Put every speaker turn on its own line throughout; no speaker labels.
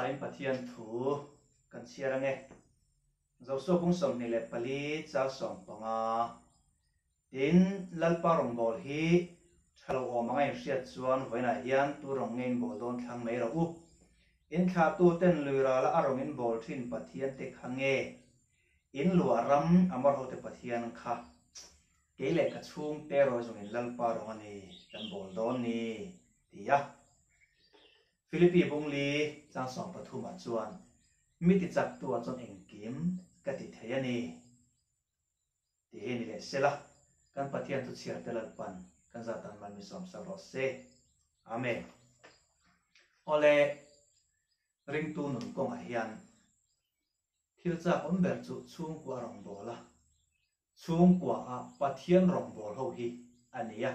hmasain Pathian thu kan chhiar ange. Josua bung 24 chang 15. Tin, Lalpa rawngbâwl hi ṭha lo awm anga inhriat chuan vawiinah hian tu rawng nge in bâwl dawn thlang mai rawh u. In thlahtuten lui râla a rawng in bâwl ṭhin Pathiante kha nge in luah ram Amor hote Pathian kha? Kei leh ka chhungte rawi zawngin Lalpa rawng a ni kan bâwl dawn ni, ti a. Philippi bungli chang 13 ah chuan, Mi tichaktu-ah chuan engkim ka ti thei a ni. Ti hi ni leh sela, kan Pathian thu chhiar te Lalpan kan zatan mal mi sawm sak rawh se. Amen. Awle, ringtu nun kawngah hian thil chak awm ber chu chhungkua rawngbawla, chhungkua a Pathian rawngbâwl ho hi a ni a.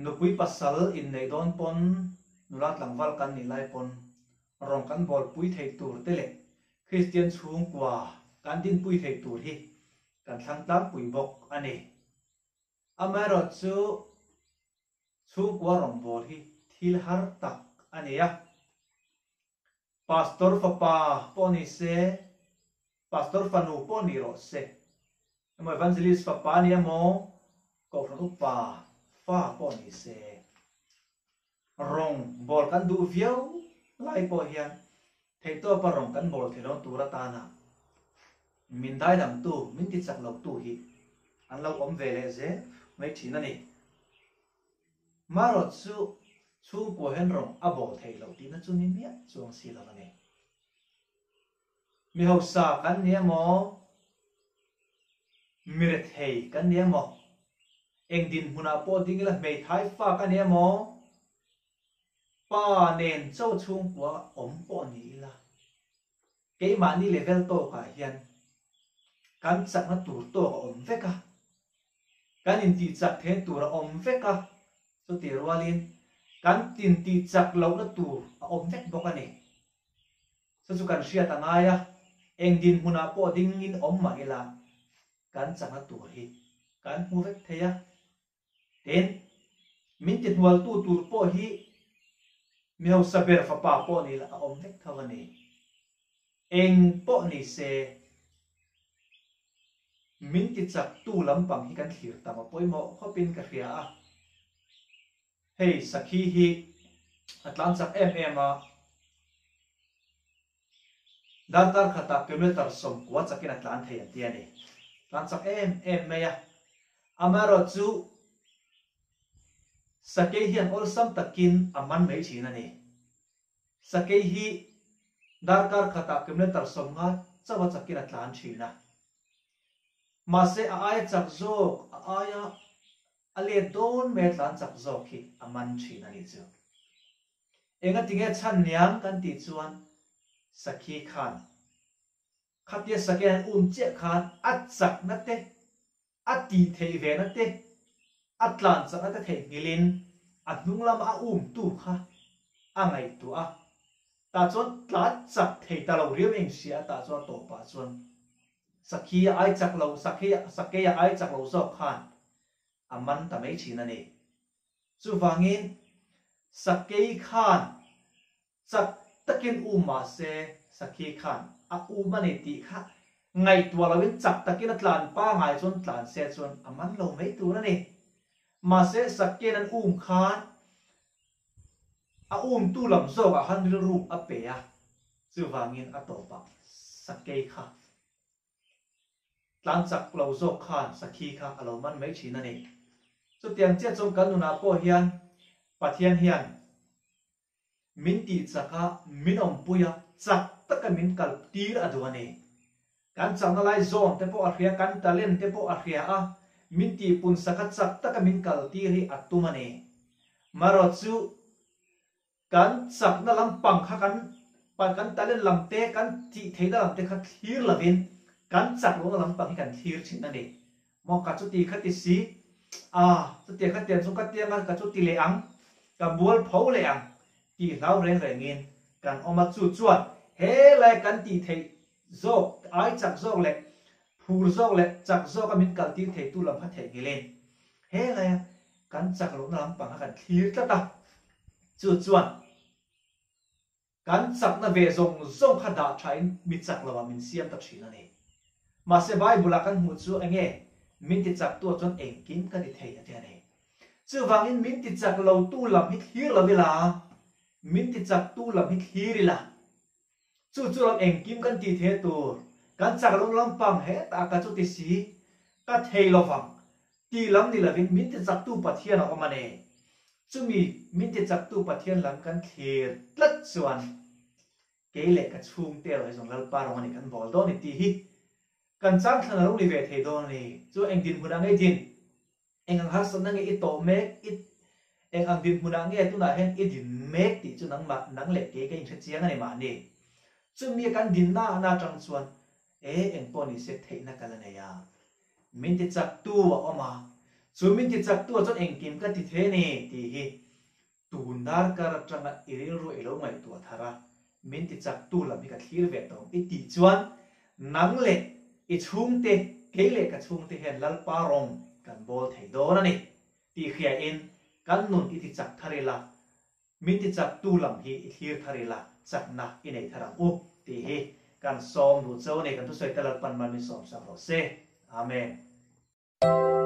Nupui pasal inneih dawn pawn, nula tlangval kan nih lai pawn rawn kan bawlpui thei tur te leh Kristian chhungkua kan dinpui thei tur hi kan thlang tlangpui bawk a ni. Amaherawhchu chhungkua rawngbâwl hi thil har tak a ni a. Pastor fapa pawh ni se, Pastor fanu pawh ni rawh se, emaw Evangelist fapa a ni emaw, Kohhran upa fa pawh ni se, rawng bawl kan duh viau lai pawh hian theihtawpa rawng kan bawl theih loh tur atana min daidangtu, min tichak lotu hi an lo awm ve leh zel mai thin a ni. Marawt chu chhungkua hian rawng a bawl theih loh tihna chu ni miah chuang si lo a ni. Mi hausa kan ni emaw, mi rethei kan ni emaw, eng dinhmunah pawh ding ila hmeithai fa ka ni emaw, pa nen cho chhungkua awm pawh ni ila, keimahni level tawkah hian kan chakna tur tawk a awm vek a, kan intihchak theihna tur a awm vek a, chutih rualin kan intihchak lohna tur a awm vek bawk a ni. Chu chu kan hriat a ngai a, eng dinhmunah pawh dingin awm mah ila kan chakna tur hi kan hmu vek thei a. Tin, min tihnualtu tur pawh hi mi hausa ber fapa pawh ni la a awm vek tho a ni. Eng pawh ni se, min tichaktu lampang hi kan thlir tam a pawimawh khawpin ka hria a. Hei sakhi hi a tlan chak em em a, darkar khatah kilometer 90 chakin a tlan thei an ti a ni. Tlan chak em em mai a. Amaherawhchu sakei hian awlsam takin a man mai thin a ni. Sakei hi darkar khatah kilometer 50 chauh a chakin a tlan thin a. Mahse a aia chak zawk, a aia A let dawn mai a tlan chak zawk hi a man thin a nih chu. Enga tinge chhan niang kan tih chuan Sakhi khan khatia Sakhi an um chiah khan a chakna te, a tih theih ve na te, a tlan chakna te theihnghilhin a hnung lama a um tu kha a ngaihtuah a, tah chuan tlan chak thei ta lo riau eng hria a tah chuan a tawpah chuan Sakhi a ai chak lo, sakhi, sakei a ai chak lo zawk khan a man ta mai thin a ni. Chuvangin, sakei khan chak takin um mah se, sakhi khan a um a ni tih kha ngaihtuah loin chak takin a tlan pangai chuan tlan se chuan a man lo mai tur a ni. Mahse, sakeiin an um khan a umtu lam zawkah khan rilru a pe a, Chuvangin a tawpah sakei kha tlan chak lo zawk khan sakhi kha a lo man mai thin a ni. Chutiang chiah chuan kan nunah pawh hian Pathian hian min tih chak a, min awmpui a, chak taka min kal tir a duh a ni. Kan chakna lai zawn te pawh a hria, kan talent te pawh a hria a, min tihpun sak a, chak taka min kal tir hi a tum a ni. Marawhchu Kan chakna lampang kha kan kan talent lam te, kan tih theihna lam te kha thlir lovin kan chak lohna lampang hi kan thlir thin a ni. Maw ka chuti kha ti si, a chutia kha tiang chu ka tiang a, ka chuti leh ang, ka mual pho leh ang tih hlau reng rengin kan awm a. Chu chuan helai kan tih theih zawk, ai chak zawk leh phur zawk leh chak zawka min kaltir theitu lam kha theihnghilhin helaia kan chak lohna lampang kha kan thlir tlat a. Chu chuan Kan chakna ve zawng zawng kha dah thain mi chak lovah min siam ta thin a ni. Mahse Bible-ah kan hmuh chu enge min ti chaktu ah chuan engkim ka ti thei a ti a ni. Chuvangin min ti chak lotu lam hi thlir lo ila, min ti chaktu lam hi thlir ila. Chu chu lam engkim kan tih thei tur, kan chak lo lampang hetah ka chu ti si, ka thei lovang tih lam ni lovin min ti chaktu Pathian a awm a ni. Chumi min ti chaktu Pathian lam kan thlir tlat chuan kei leh ka chhungte erawh hi zawng Lalpa rawng a ni kan bawl dawn ni tih hi kan changthlan a lo ni ve thei dawn a ni. Chu eng dinhmunah nge din? Eng ang harsatna nge i tawh mek? I eng ang dinhmunah nge tunah hian i din mek tih chu nangmah, nang leh kei ka inhre chiang a ni mahni. Chumi kan dinna na atang chuan e eng pawh ni se theihna ka la nei a. Min ti chaktu a awm a, chu min ti chaktu ah chuan engkim ka ti thei a ni tih hi Tun darkar atanga i rilru i lo ngaihtuah thar a, min ti chaktu lam hi ka thlir ve tawng i tih chuan nang leh i chhungte, kei leh ka chhungte hian Lalpa rawng kan bawl thei dawn a ni tih hriain kan nun i ti chak thar ila, min ti chaktu lam hi i thlir thar ila, chakna i nei thar ang u tih hi kan sawm duh cho a ni. Kan thusawi te Lalpan mal min sawmsak rawh se. Amen.